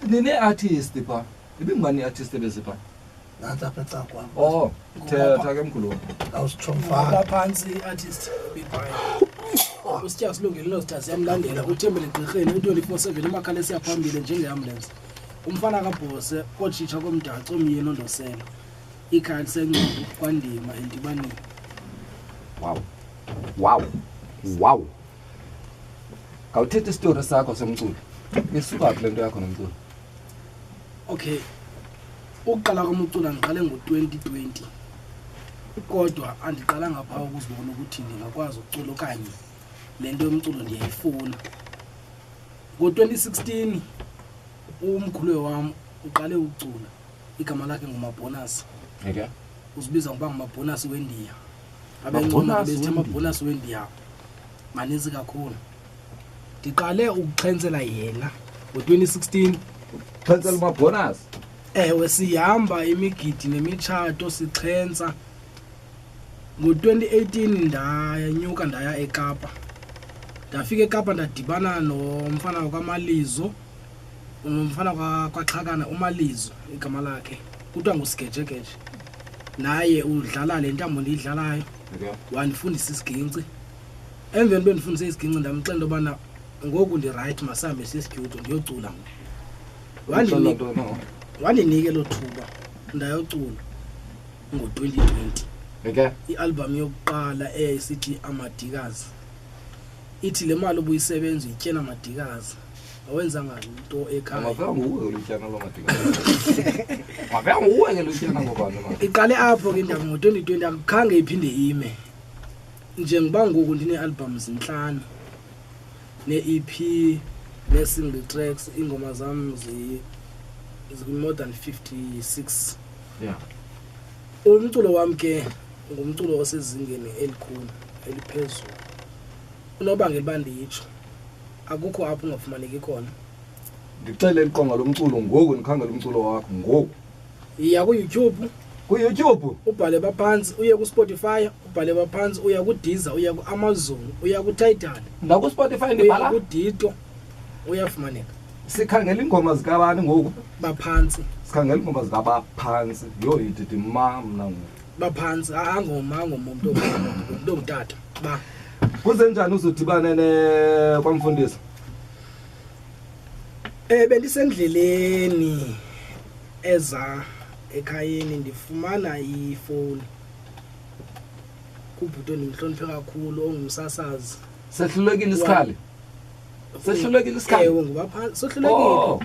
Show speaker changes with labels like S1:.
S1: Nine-artist pha, ibingubani i-artist ebezipha?
S2: Nantsi apha ecakwam.
S1: Oh, thetha ke mkhulu.
S2: Awusitsho mfana.
S3: Baphantsi i-artist bibhayi usitya silungele nozitha ziyamlandela uthembele gqirheni u-24/7 umakhale siyaphambili njengeambulensi umfana kabhose kotshitsha komdaco omyeni ondosela ikhaya lisencoko kwandima endibaneni.
S1: Wow, wow, wow! Khawuthethe isitori sakho somculo. Isuka phi le nto yakho nomculo?
S3: Okay, ukuqala kwam ucula ndiqale ngo-2020, kodwa andiqalanga phaa ukuzibona ukuthi ndingakwazi ukucula okanye le nto yomculo ndiyayifuna. Ngo-2016 umkhuluwe wam uqale ukucula, igama lakhe ngumabhonasi. Uzibiza ngokuba ngumabhonasi wendiya. Abencoma
S1: Mabhonasi
S3: besithi
S1: wendiya.
S3: amabhonasi wendiya maninzi kakhulu. Ndiqale ukuxhentsela yena ngo-2016.
S1: Xhentsela umabhonasi?
S3: Ewe, sihamba imigidi nemitshato sixhentsa. Ngo-2018 ndanyuka ndaya eKapa. Ndafika eKapa ndadibana nomfana wakwaMalizo, nomfana kwaXhakana, uMalizo igama lakhe, kuthiwa nguSigejegeje. Naye udlala le ntambo ndiyidlalayo. Wandifundisa isiginci. Emveni bendifundise isiginci ndamxelela into yobana ngoku ndirayithi, masihambe siye estudio ndiyocula ngoku.
S1: Uxela ntoni na?
S3: Wandinike elo thuba ndayocula ngo-2020. I-album yokuqala eyayisithi Amadikazi. Ithi le mali obuyisebenza uyityela amadikazi, awenzanga nto ekhaya.
S1: Ungafika nguwe ke lutyana loo madikazi. Ungafika nguwe ke lutyana ngobani manje?
S3: Iqale apho ke indaba ngo-2020, akukhange iphinde ime. Njengoba ngoku ndinee-album zintlanu, nee-EP, nee-single tracks, iingoma zam zi-more than 56. Umculo wam ke ngumculo osezingeni elikhulu, eliphezulu. Unobangela uba nditsho, akukho apho ungafumaneki khona.
S1: Ndixele iqonga lomculo ngoku, ndikhangele umculo wakho ngoku.
S3: Yiya kuYouTube.
S1: KuYouTube?
S3: Ubhale baphantsi, uye kuSpotify, ubhale baphantsi, uya kuDeezer, uya kuAmazon, uya kuTidal.
S1: NakuSpotify
S3: Uya
S1: ndibhala?
S3: kuDito, uyafumaneka.
S1: Sikhangela iingoma zikabani ngoku?
S3: Baphantsi.
S1: Sikhangela iingoma zikaBaphantsi. Yho, yidithi ma mna ngoku.
S3: Baphantsi, angoma, angoma umntu ongumama, umntu ongutata. Ba.
S1: Kuzenjani uzodibane ne kwamfundisi?
S3: Bendisendleleni eza ekhayeni, ndifumana ifowuni kubhuti ondimhloniphe kakhulu ongumsasazi.
S1: Sehlulekile isikhali? Sehlulekile isikhali?
S3: Ewe, ngubaphantsi. Sohlulekile.
S1: Oh.